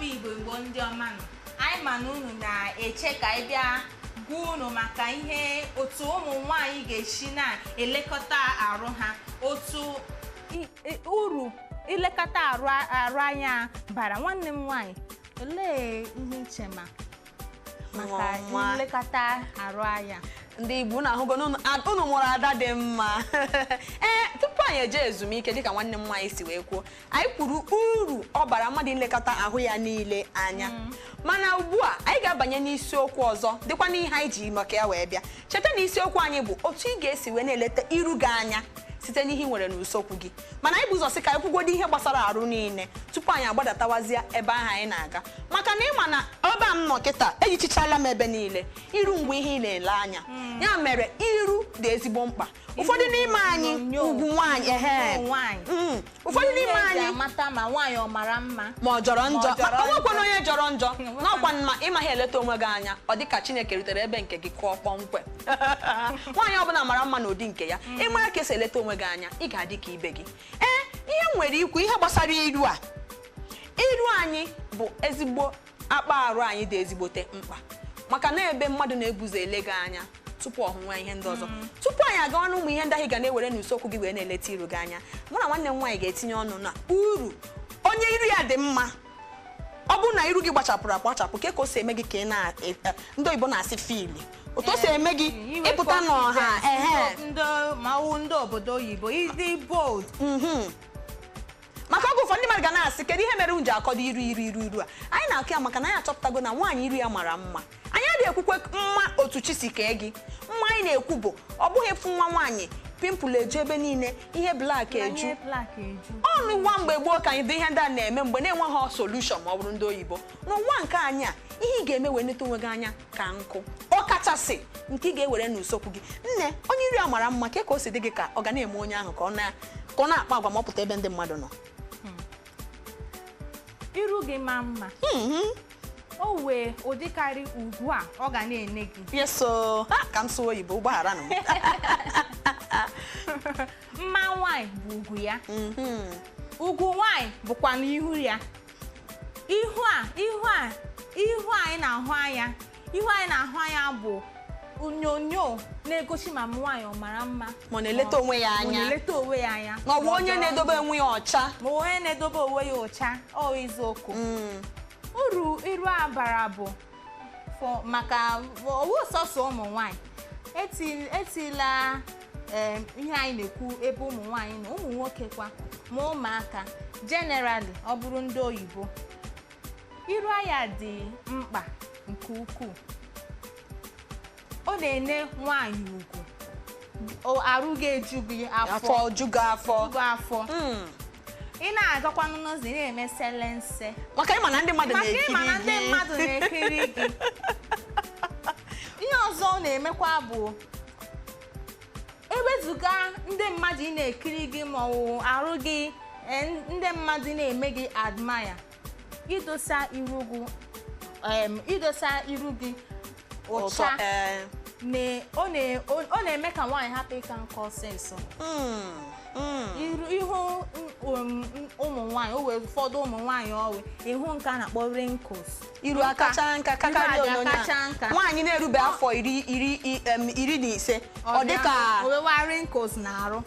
Bụ Igbo, Igbo ndị ọma nọ, anyị ma na unu na-eche ka anyị bịa gwa unu maka ihe otu ụmụ nwanyị ga-esi na-elekọta arụ ha, otu uru ilekọta arụ anya bara. Nwanne m nwaanyị, olee ihe iche ma maka Nwa. nlekọta arụ anya? Ndị Igbo, unu ahụgo na unu mụrụ ada dị mma. Ee, tupu anyị eje ezumike, dịka nwanne m nwaanyị si wee kwuo, anyị kwuru uru ọ bara mmadụ ilekọta ahụ ya niile anya. Mana ugbu a, anyị ga-abanye n'isiokwu ọzọ dịkwa n'ihe anyị ji maka ya wee bịa. Cheta na isiokwu anyị bụ otu ị ga-esi wee na-eleta iru gị anya site n'ihe ị nwere n'usekwu gị. Mana anyị bụ ụzọ sị ka anyị kwugodo ihe gbasara arụ niile tupu anyị agbadatawazie ebe ahụ anyị na-aga, maka na ịma na ebe a m nọ kịta, ejichichala m ebe niile. Iru ngwa ihe ị na-ele anya, ya mere iru dị ezigbo mkpa. Ụfọdụ n'ime anyị onyonyo. Ugwu nwaanyị, ehe. Ugwu nwaanyị. Ụfọdụ n'ime Ihe eji anyị amata ma nwaanyị ọ mara mma ma ọ jọrọ ma ọ njọ, jọrọ o nwekwana njọ. Onye jọrọ njọ n'ọkwa mma ịmaghị eleta onwe gị anya, ọ dị ka Chineke rutere ebe nke gị kụọ kpọmkwem. Nwaanyị ọbụla mara mma n'ụdị nke ya. Ịmara ka esi eleta onwe gị anya, ị ga-adị ka ibe gị. Ee, ihe m nwere ikwu ihe gbasara iru a, iru anyị bụ ezigbo akpa arụ anyị dị ezigbote mkpa, maka na ebe mmadụ na-ebuzo ele gị anya tupu ọ hụ nwa ihe ndị ọzọ. Tupu anyị agawa n'ụmụ ihe ndị ahụ ị ga na-ewere n'usekwu gị wee na-eleta iru gị anya, mụ na nwanne m nwaanyị ga-etinye ọnụ na uru onye iru ya dị mma. Ọ bụrụ na iru gị gbachapụrụ agbachapụ, ka o si eme gị ka ị na ndị oyibo na-asị feel, otu o si eme gị Inwe ịpụta n'ọha confidence, ehe. Ndị ma wụ ndị obodo oyibo, ịdị bold. Maka oge ụfọdụ ndị mmadụ ga na-asị, "Kedu ihe mere unu ji akọdo iru, iru, iru, iru a?" Anyị na-akụ ya maka na anyị achọpụtago na nwaanyị iru ya mara mma, anyị adịghị ekwukwe mma otu chi si kee gị mma. Anyị na-ekwu bụ ọ bụghị ịfụ nwa nwaanyị, pimple eju ebe niile, ihe black eju. Ihe black eju. Ọnụ nwa mgbe gboo ka anyị dị ihe ndị a na-eme mgbe na-enweghị solution, ma ọ bụrụ ndị oyibo. N'ụwa nke anyị a, ihe ị ga-eme wee neta onwe gị anya ka nkụ, ọ kachasị nke ị ga-ewere n'usekwu gị. Nne, onye iri a mara mma, ka o si dị gị ka ọ ga na-eme onye ahụ ka ọ na-akpa agwa ma ọ pụta ebe ndị mmadụ nọ? Iru gị ma mma, o wee ụdịkarị ugwu a ọ ga na-ene gị. Yes o, ha ka m sụọ oyibo, ụgbaghara nụ m. Mma nwanyị bụ ugwu ya. Ugwu nwanyị bụkwa n'ihu ya. Ihu a, ihu a, ihu anyị na-ahụ anya, ihu anyị na-ahụ anya bụ onyonyo na-egosi ma nwaanyị ọ mara mma, ma ọ na-eleta onwe ya ma ọ anya, na-eleta onwe ya anya, ma ọ bụ ma ọ onye jọrọ na-edobe njọ, onwe ya ọcha, ma onye na-edobe onwe ya ọcha. Ọ eziokwu. Uru iru a bara bụ maka owu sọsọ ụmụ nwanyị. Etila ihe anyị na-ekwu ebe ụmụ nwanyị na ụmụ nwoke kwa, ma ụmụaka generally, ọ bụrụ ndị oyibo, iru anya dị mkpa nke ukwuu. Ọ na-ene nwanyị ugwu. Arụ ga-eju gị afọ. Afọ ju gị afọ. Ju gị afọ. Ị na-agakwanụ n'ụzọ, ị na-eme selense. Maka ịma na ndị mmadụ maka ịma na ndị na-ekiri gị. Mmadụ na-ekiri gị. Ihe ọzọ ọ na-emekwa bụ ewezụga ndị mmadụ ị na-ekiri gị ma ọ wụ arụ gị, ndị mmadụ na-eme gị admire, idosa iru gị, idosa iru gị ụtọ ụcha ọ na-eme ka nwaanyị hapụ ịka nka ọsịsọ. Ihu ụmụ nwaanyị, o wee ụfọdụ ụmụ nwaanyị ọwe ihu nke a na-akpọ wrinkles. Iru akacha nka Iru kakarịa abịa onyonyo a. kacha nka. Nwaanyị na-erube afọ 25, ọ dịka o wewa wrinkles na-arụ.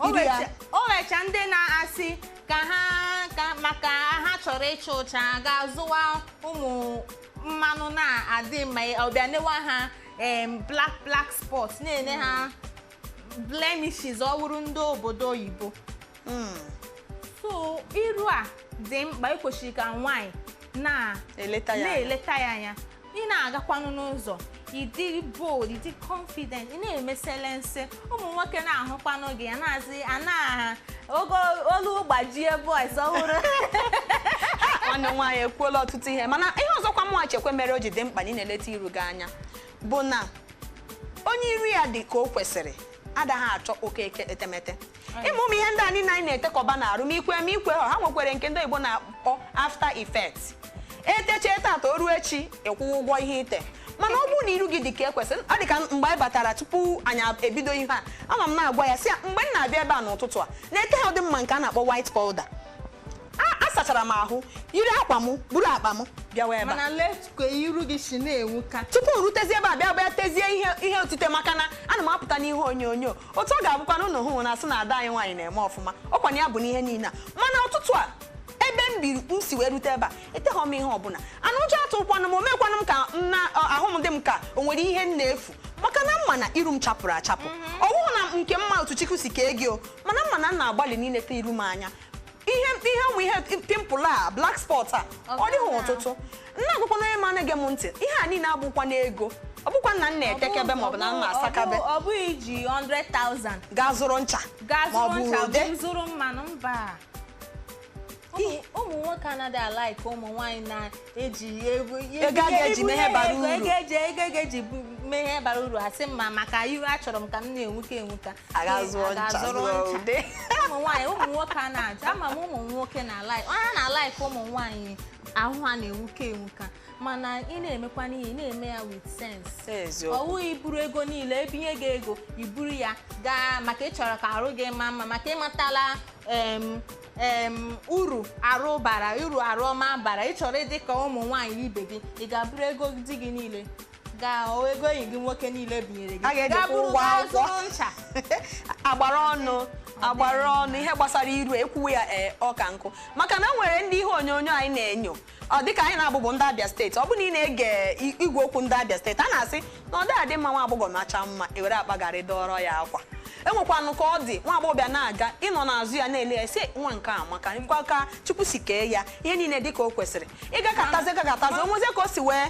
O Iru ya. O wecha ndị na-asị ka ha ka maka ha chọrọ ịcha ụcha ga-azụwa ụmụ mmanụ na-adị mma, ọbịa newa ha black black spots, na-ene ha blemishes, ọ wụrụ ndị obodo oyibo. So iru a dị mkpa, ekwesịrị ka nwaanyị na eleta ya anya. Na-eleta ya anya. Ị na-agakwanụ n'ụzọ, ịdị bold, ịdị confident, ị na-eme selense, ụmụ nwoke na-ahụkwanụ gị ya na-asị a na ogo olu gbajie boys ọhụrụ. Nwanne m nwaanyị ekwuola ọtụtụ ihe, mana ihe ọzọkwa mụnwa chekwe mere o ji dị mkpa na ị na-eleta iru gị anya bụ na onye iru ya dị ka o kwesịrị adaghị achọ oke etemete. Ịma ụmụ ihe ndị a niile anyị na-etekọba na-arụ, ma ikwe ma ikwe ha nwekwere nke ndị oyibo na-akpọ after effect. Etecha tata, o ruo echi, ịkwụwa ụgwọ ihe ite. Mana ọ bụrụ na iru gị dị ka ekwesịrị, ọ dị ka mgbe anyị batara tupu anyị ebido ihe a, ama m na-agwa ya sị ya, mgbe m na-abịa ebe a n'ụtụtụ a, na-ete ha dị mma nke a na-akpọ white powder. A Asachara m ahụ, yiri akwa m, buru akpa m bịawa ebe a. Mana lee ka iru gị si na-enwuka. Tupu m rutezie ebe a, bịa bịa tezie ihe otite, maka na ana m apụta n'ihe onyonyo otu ọ ga-abụkwa na ụnụ hụ na asị na ada anyị nwaanyị na-eme ọfụma. Ọkwa na ya bụ n'ihe niile a. Mana ụtụtụ a, ebe m biri m si wee rute ebe a, eteghọ m ihe ọbụla. Anụ ụjọ atụkwanụ m, omekwanụ m ka m na ahụ m dị m ka o nwere ihe m na-efu, maka na mma na iru m chapụrụ achapụ. Ọ bụghị na nke mma otu Chukwu si kee gị o, mana mma na m na-agbalị n'ileta iru m anya. Ihe ụmụ ihe pimple a, black spot a, ọ dịghị ụtụtụ nna agwụkwa na onye ma na-ege m ntị. Ihe a niile abụkwa n'ego. Ọ bụkwa na m na-etekebe maọbụ na m na-asakabe. Ọ bụghị iji 100,000 gaa zụrụ ncha gaa maọbụ zụrụ ncha ude. bụ zụrụ mmanụ. Mba, ụmụ nwoke anaghị a-like ụmụ nwaanyị na-eji ego. Ego a ga-eji mee ihe bara uru. Ego eji mee ihe bara uru, asị mma maka iru achọrọ m ka m na-enwuka enwuka. Aga zụọ Aga ncha, zụrụ zụọ ncha. ude. Ụmụ nwaanyị, ụmụ nwoke a na-ajụ ama m. Ụmụ nwoke na-a-like, onye na-a-like ụmụ nwaanyị ahụ ha na-enwuka enwuka, mana ị na-emekwa n'ihe, ị na-eme ya with sense. Eziokwu. Ọ wụghị iburu ego niile ebinye gị ego, iburu ya gaa maka ị chọrọ ka arụ gị maa mma, maka ịmatala em em uru arụ bara, uru arụ ọma bara. Ị chọrọ ịdị ka ụmụ nwaanyị ibe gị, ị ga-abụrụ ego di gị niile gaa, ọ ego enyi gị nwoke niile binyere gị A ga-ejikwa gaa buru ụgwọ gaa akwụkwọ. zụrụ ncha. Agbara ọnụ, agbara ọnụ. Ihe gbasara iru ekwuwe ya, ee, ọka nkụ, maka na o nwere ndị ihe onyonyo anyị na-enyo. Ọ dịka anyị na-abụbụ ndị Abịa Steeti, ọ bụ na ị na-ege igwe okwu ndị Abịa Steeti, a na-asị na ọ dịghị adị mma nwa agbọghọ macha mma ewere akpa garị dọrọ ya akwa. Enwekwanụ ka ọ dị, nwa agbọghọbịa na-aga, ịnọ n'azụ ya na-ele ya, sị nwa nke a maka nkwa ka Chukwu si kee ya, ihe niile dị ka o kwesịrị. Ịga katazi gakatazi, onwezie ka o si wee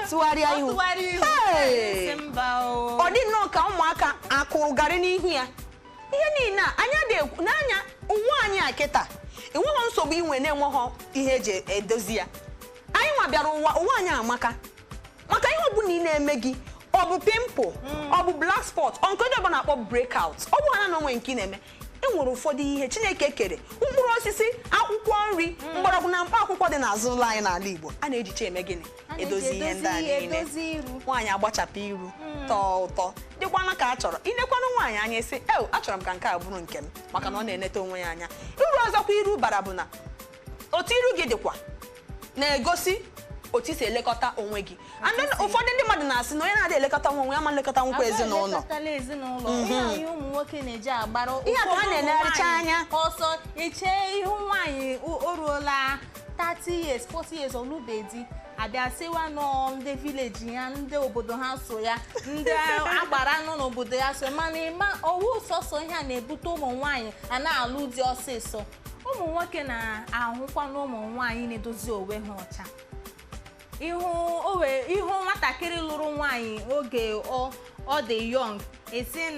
tụgharịa Ọ ihu. tụgharịa ihu. Hey! Sị mba o. Ọ dị nnọọ ka ụmụaka akụrụ garị n'ihu ya. Ihe niile a anya dị ekwu n'anya ụwa anyị a kịta, enweghị nsogbu inwe na-enweghị ihe eji edozi ya. Anyị nwa bịara ụwa, ụwa anyị amaka, maka ihe ọbụla ị na-eme gị, ọ bụ pimple, ọ bụ black spot, ọ nke onye ọbụla na-akpọ breakout, ọ bụ ha na onwe nke ị na-eme. E nwere ụfọdụ ihe Chineke kere, mkpụrụ osisi, akwụkwọ nri, mgbọrọgwụ na mkpa akwụkwọ dị n'azụ ụlọ anyị n'ala Igbo, a na-ejicha eme gịnị? A na-eji Edozi ihe ndị a edozi ihe, niile. Edozi iru. Nwaanyị agbachapụ iru, tọọ ụtọ, dịkwana ka a chọrọ. Inekwanụ nwaanyị anya, sị eo, achọrọ m ka nke a bụrụ nke m, maka na ọ na-eneta onwe ya anya. Uru ọzọkwa iru bara bụ na otu iru gị dịkwa na-egosi otu i si elekọta onwe gị. And then ụfọdụ ndị mmadụ na-asị na onye na-adị elekọta onwe ya ma nlekọta nwukwa ezinụlọ. Elekọtala ezinụlọ. Ihe a ihe ụmụ nwoke na-eji agbara Ihe a ka ha ụfọdụ ụmụ na-elegharịcha nwaanyị anya. ọsọ. Iche ihu nwaanyị o ruola 30 years, 40 years, olubedi, abịa sịwa nọ ndị village ya, ndị obodo ha so ya, ndị agbara nọ n'obodo ya so. Mana ịma ọwụ sọsọ ihe a na-ebute ụmụ nwaanyị a na-alụ di ọsịsọ. Ụmụ nwoke na-ahụkwa na ụmụ nwaanyị na-edozi onwe ha ọcha. Ihu owe ihu nwatakịrị lụrụ nwaanyị oge ọ dị young, esi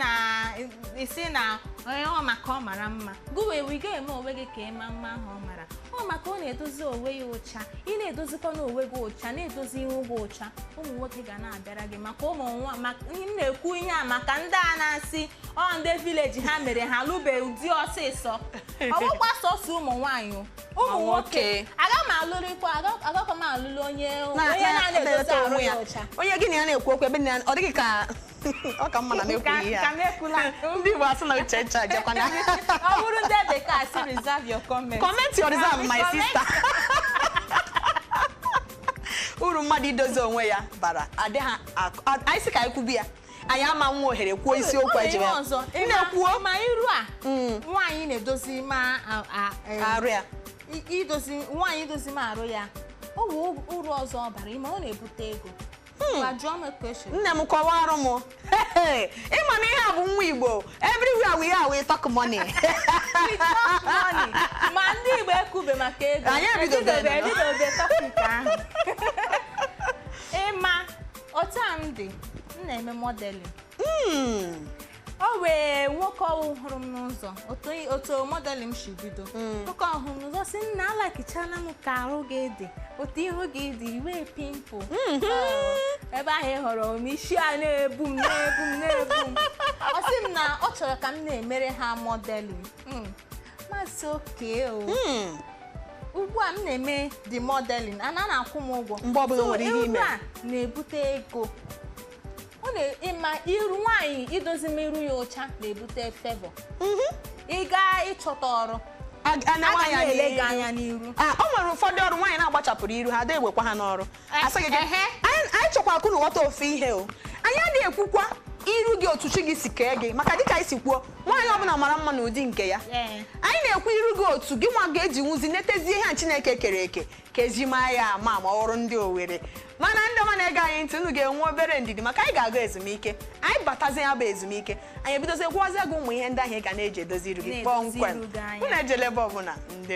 na onye ọ maka ọ mara mma, gụwe ị ga-eme onwe gị ka ịma mma ahụ ọ mara. Ọ maka ọ na-edozi onwe ya ụcha. Ị na-edozikwa n'onwe gị ụcha, na-edozi ihu gị ụcha, ụmụ nwoke ga na-abịara gị. Maka ụmụ nwa, maka m na-ekwu ihe a, maka ndị a na-asị ọ ndị village ha mere ha lụbeghị di ọsịsọ. Ọ bụkwa sọsọ ụmụ nwaanyị o, ụmụ Ma nwoke. nwoke. Aga m alụrịkwa, agakwa m alụlụ onye na-edozi na-eleta arụ onwe ya ya ọcha. Onye gị na ya na-ekwu okwu ebe na ya, ọ dịghị ka ọ ka mma na m ekwughị ihe Ka a. m ekwula. Ndị Igbo asị na uche ncha ejekwana. Ọ bụrụ ndị bekee asị, "Reserve your comment." Comment your reserve, my Comment. sister. Uru mmadụ idozi onwe ya bara adịghị anyị sị ka anyị kwubi ya, anyị ama nwa ohere kwuo isiokwu. O nwere ejebe ihe ọzọ. na-ekwuo. Ma iru a nwaanyị na-edozi ma arụ ya. Idozi nwaanyị, idozi ma arụ ya, o wee uru ọzọ ọ bara ime, ọ na-ebute ego. Ma jụọ m question. Nne m, kọwarụ m. Ịma na ihe a bụ nwa Igbo, everywhere we are, we talk money. We talk money. Ma ndị Igbo ekwube maka ego. Anyị ebidobe. Ebidobe topic ahụ. Ịma otu a m dị, m na-eme modeling. O wee nwoke ọwụ hụrụ m n'ụzọ, otu modeling m si bido, nwoke ọhụrụ m n'ụzọ sị, "Nna, a-likechala m ka arụ gị dị, otu ihu gị dị, iwe pimple ebe ahụ ị hụrụ m, isi a na-ebu m, na-ebu m, na-ebu m." Ọ sị m na ọ chọrọ ka m na-emere ha modeling. Masị oke o. Ugbu a m na-eme the modeling, a na-akwụ m ụgwọ. Mgbe ọbụla o So, nwere ihe iru ime. a na-ebute ego. Ọ na-ịma iru nwaanyị, idozi m iru ya ụcha na-ebute favor. Ị gaa ịchọta ọrụ. Anawa A ga anya na-ele gị n'iru. Anya n'iru. Ah, o nwere ụfọdụ ọrụ nwaanyị na-agbachapụrụ iru ha, ada ewekwa ha n'ọrụ. Asị gị Ehe. anyị chọkwa ka unu ghọta ofu ihe o. Anyị adịghị ekwukwa iru gị otu chi gị si kee gị, maka dịka anyị si kwuo, nwaanyị ọbụla mara mma n'ụdị nke ya. Anyị na-ekwu iru gị otu gị nwa ga-eji nwuzi netezie ihe a Chineke kere eke ka eji maa ya ama ma ọrụ ndị Owere. Mana ndị ọma na-ege anyị ntị, unu ga-enwe obere ndidi maka anyị ga-aga ezumike. Anyị batazie ya bụ ezumike, anyị ebidozie gwazie gị ụmụ ihe ndị ahụ ị ga na-eji edozi iru gị Na-edozi kpọmkwem. Iru gị anya. Unu ejela ebe ọbụla ndị.